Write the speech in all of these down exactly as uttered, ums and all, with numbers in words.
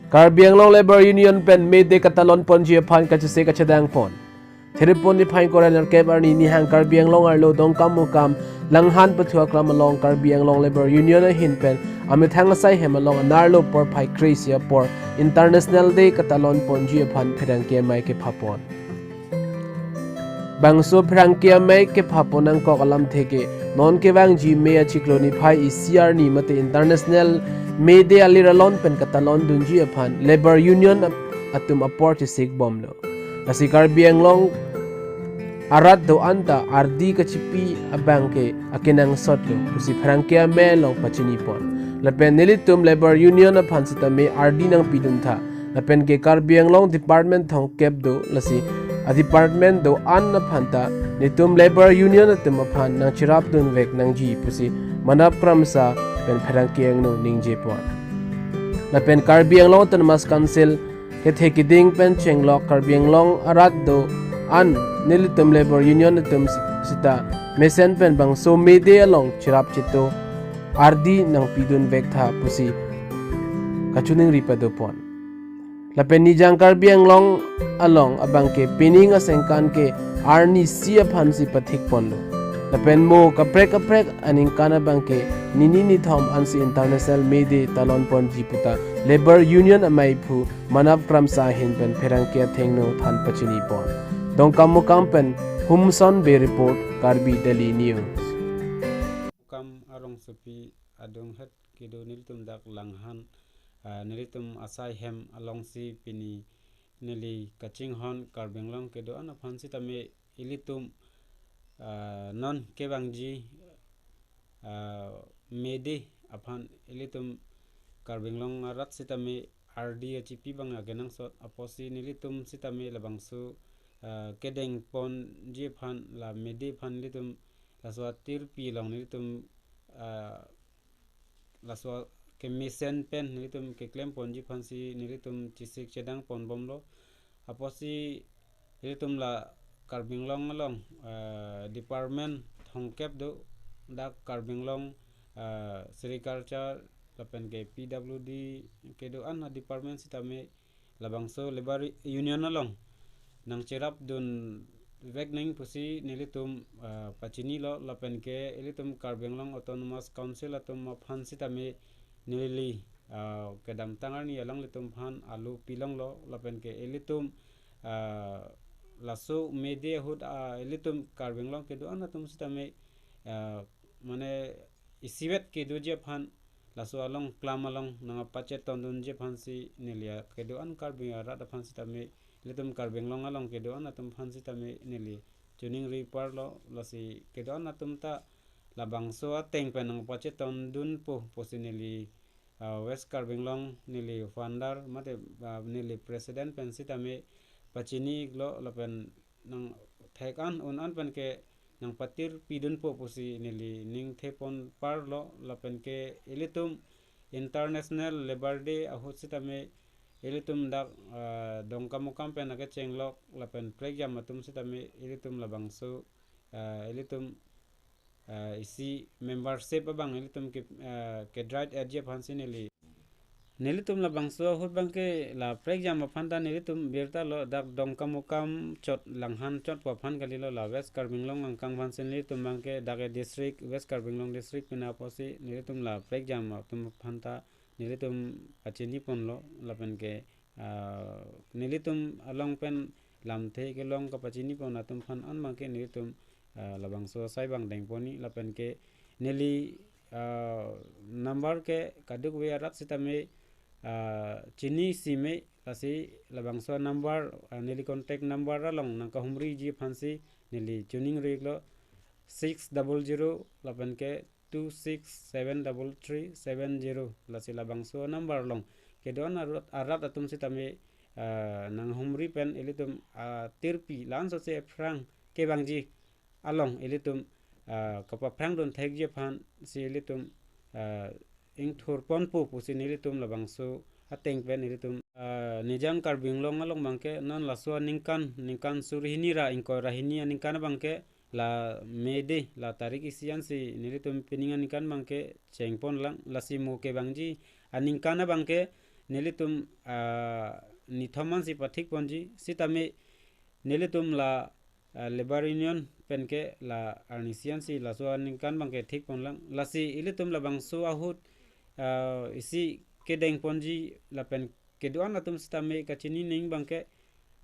Karbi Anglong Labour Union pen May Day katalon ponji aphan kachesik kachedang pon. Therepon niphai ingkoi ra nerkep arni nihang Karbi Anglong arlo Dongkamukam Langhan pathu aklam along Karbi Anglong Labour Union ahin pen amethang asai hem along anerlo porphai kre-isi apor International Day katalon ponji aphan pherangke amei kepha pon. Bangso pherangke amei kepha pon angkok alamthe ke non kevangji May achiklo niphai isi arni mate International May Day alir alon pen katalon dunji aphan Labour Union ap-, atum apor chesik bomlo. Lasi Karbi Anglong arat do-an ta ardi kachipi abang ke akenangsot lo pusi pherangke amei along pachini pon. Lapen nelitum Labour Union aphan sitame ardi nangpidun tha. Lapen ke Karbi Anglong department thomkep do, lasi a department do-an aphan ta netum Labour Union atum aphan nangcherap dunvek nangji pusi Manab Kramsa pen pherangke angno ningje pon. Lapen Karbi Anglong Autonomous Council kethe kiding pen chenglok Karbi Anglong arat do-an nelitum Labour Union atum si-, sita mesen pen bangso May Day along cherap cheto ardi nangpidunvek tha pusi kachiningri pado pon. Lapen Nijang Karbi Anglong along abang ke pining asengkan ke arni isi aphan si pathik ponlo. Lapen mo kaprek kaprek aningkan abang ke nini nithom ansi International May Day talon ponji puta Labour Union amei aphu Manab Kramsa ahin pen pherangke athengno than pachini pon. Dongkamukam pen Humson Bey report, Karbi Daily News. Kam arongsopi adung het kedo nelitum dak Langhan, ah, nelitum asai hem alongsi pini neli kachinghon Karbi Anglong kedo-an aphan sitame ilitum, ah, non kevangji, ah, May Day aphan ilitum Karbi Anglong arat sitame ardi achipi abang akenangsot apotsi nelitum sitame labangso, ah, kedeng ponji aphan la May Day aphan ilitum laso atirpi along nelitum, ah, laso kemesen pen nelitum keklem ponji aphansi nelitum chesik chedang pon bomlo. Apotsi ilitum la Karbi Anglong along, ah, department thomkep do, dak Karbi Anglong, ah, Sericulture lapen ke P W D kedo-an adepartment sitame labangso Labour Union along nangcherap dunvek nang pusi nelitum, ah, pachinilo lapen ke ilitum Karbi Anglong Autonomous Council atum aphan sitame neli, ah, kedamtang arni alanglitum aphan alo pilonglo lapen ke ilitum, ah, laso May Day ahut, ah, ilitum Karbi Anglong kedo-an atum sitame, ah, mane isivet kedoji aphan laso along klam along nangpachetong dunji aphansi neli kedo-an Karbi arat aphan sitame ilitum Karbi Anglong along kedo-an atum aphan sitame neli chiningri parlo, lasi kedo-an atum ta labangso ateng pen nangpachetong dunpo pusi neli, ah, West Karbi Anglong neli founder mate, ah, neli president pen sitame pachinilo lapen nangthek an un an pen ke nangpatirpi dunpo pusi neli ningthe pon parlo lapen ke ilitum International Labour Day ahut sitame ilitum dak, ah, Dongkamukam pen akechenglok lapen prekjam atum sitame ilitum labangso, ah, ilitum, ah, isi membership abang ilitum ke, ah, kedrai etji aphansi neli. Nelitum labangso ahut abang ke la prekjam aphan ta nelitum birta lo dak Dongkamukam chot Langhan chot pu aphan kalilo, la West Karbi Anglong angkang aphansi nelitum abang ke dak e district West Karbi Anglong district pen apotsi nelitum la prekjam atum aphan ta nelitum pachini ponlo lapen ke, ah, nelitum along pen lamthe kelong kapachini pon atum aphan an abang ke nelitum, ah, labangso asai abang deng ponji lapen ke neli, ah, number ke kadokave arat sitame, ah, chinisi me, lasi labangso number, ah, neli contact number along nangkahumriji aphansi neli chiningrilo six double zero lapen ke two six seven double three seven zero, lasi labangso number along kedo-an arat, arat atum sitame, ah, nanghumri pen ilitum, ah, tirpi la-an sose aphrang kevangji along ilitum, ah, kapaphrang dun thekji aphansi ilitum, ah, ingthur ponpo pusi nelitum labangso ateng pen ilitum, ah, Nijang Karbi Anglong along abang ke non laso aningkan, ningkan suri hini ra ingkoi ra hini aningkan abang ke la May Day, la tarik isi ansi nelitum pining aningkan abang ke cheng ponlang, lasi mo kevangji aningkan abang ke nelitum, ah, nithom ansi pathik ponji, sitame nelitum la, ah, labour union penke la arnisi ansi laso aningkan abangke thik ponlang. Lasi ilitum labangso ahut, ah, isi kedeng ponji lapen kedo-an atum sitame kachini ning abangke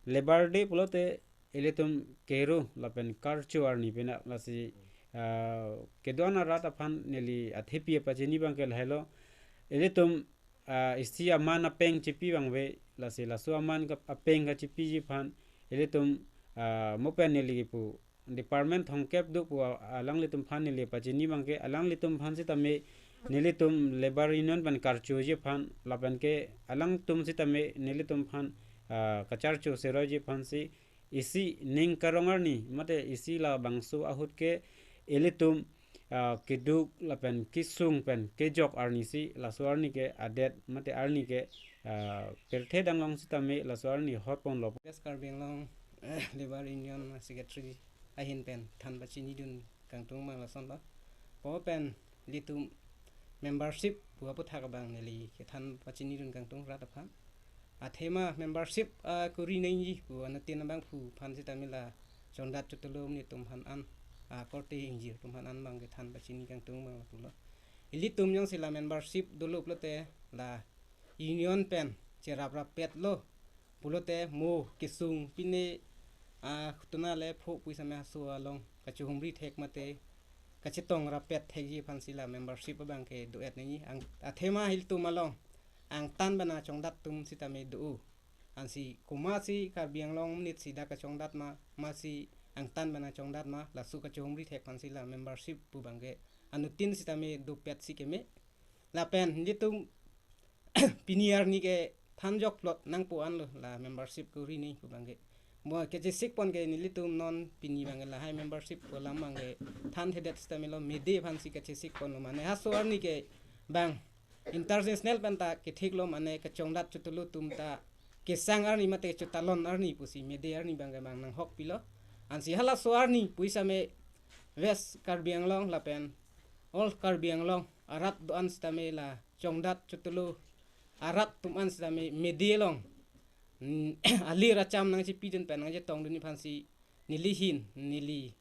Labour Day pulote ilitum kero lapen karcho arni pena. Lasi, ah, kedo-an arat aphan neli athepi apachini abangke lahelo. Ilitum, ah, isi aman apeng chipi abang ave, lasi laso aman ka-, apeng kachipiji aphan ilitum, ah, mo pen neli pu department thomkep do pu a-, alanglitum aphan neli pachini abangke, alanglitum aphan sitame nelitum labour union pen karchoji aphan lapenke alangtum sitame nelitum aphan, ah, kacharcho seroiji aphansi isi ning karong arni mate isi labangso ahut ke ilitum, ah, keduk lapen kesung pen kejok arnisi laso arni ke adet mate arni ke, ah, pirthe danglong sitame laso arni hot ponlo. West Karbi Anglong Labour Union Secretary ahin pen than pachinidun kangtung abang lasonlo. Mo pen ilitum membership pu aputhak abang neli kethan pachinidun kangtung rat aphan. Athema membership, ah, kuri nangji pu anuttin abangphu aphan sitame la chongdat chotolo amonit atum aphan an, ah, korte ingjir atum aphan an abang kethan pachini kangtung abang lapulo. Ilitum jongsi la membership dolo pulote la union pen cherap rappetlo pulote mo kesung pine, ah, kutuna le pho pu sitame haso along kachehumri thek mate kachetong rappet thekji aphansi la membership abangke do-et nangji. Ang-, athema ilitum along angtan bana chongdat atum sitame do. Ansi komatsi Karbi Anglong amonit si dak kachongdat ma, masi angtan bana chongdat ma, laso kachehumri thek aphansi la membership pu abangke anuttin sitame dopetsi keme. Lapen ilitum pini arni kethan jokplot nangpo anlo la membership kuri nangji pu abangke. Mo kachesik pon ke nelitum non pini abangke lahai membership pu alam abangke thanthedet sitame lo, mede aphansi kachesik ponlo, mane haso arni ke bang international pen ta kethiklo, mane kachongdat chotolo atum ta kesang arni mate chotalon arni pusi mede arni abangke bang nanghokpilo. Ansi halaso arni pu sitame West Karbi Anglong lapen All Karbi Anglong arat do-an sitame la chongdat chotolo arat atum an sitame mede along, mm, alir acham nangchipidun pen nangchetongdunji aphansi neli ahin, neli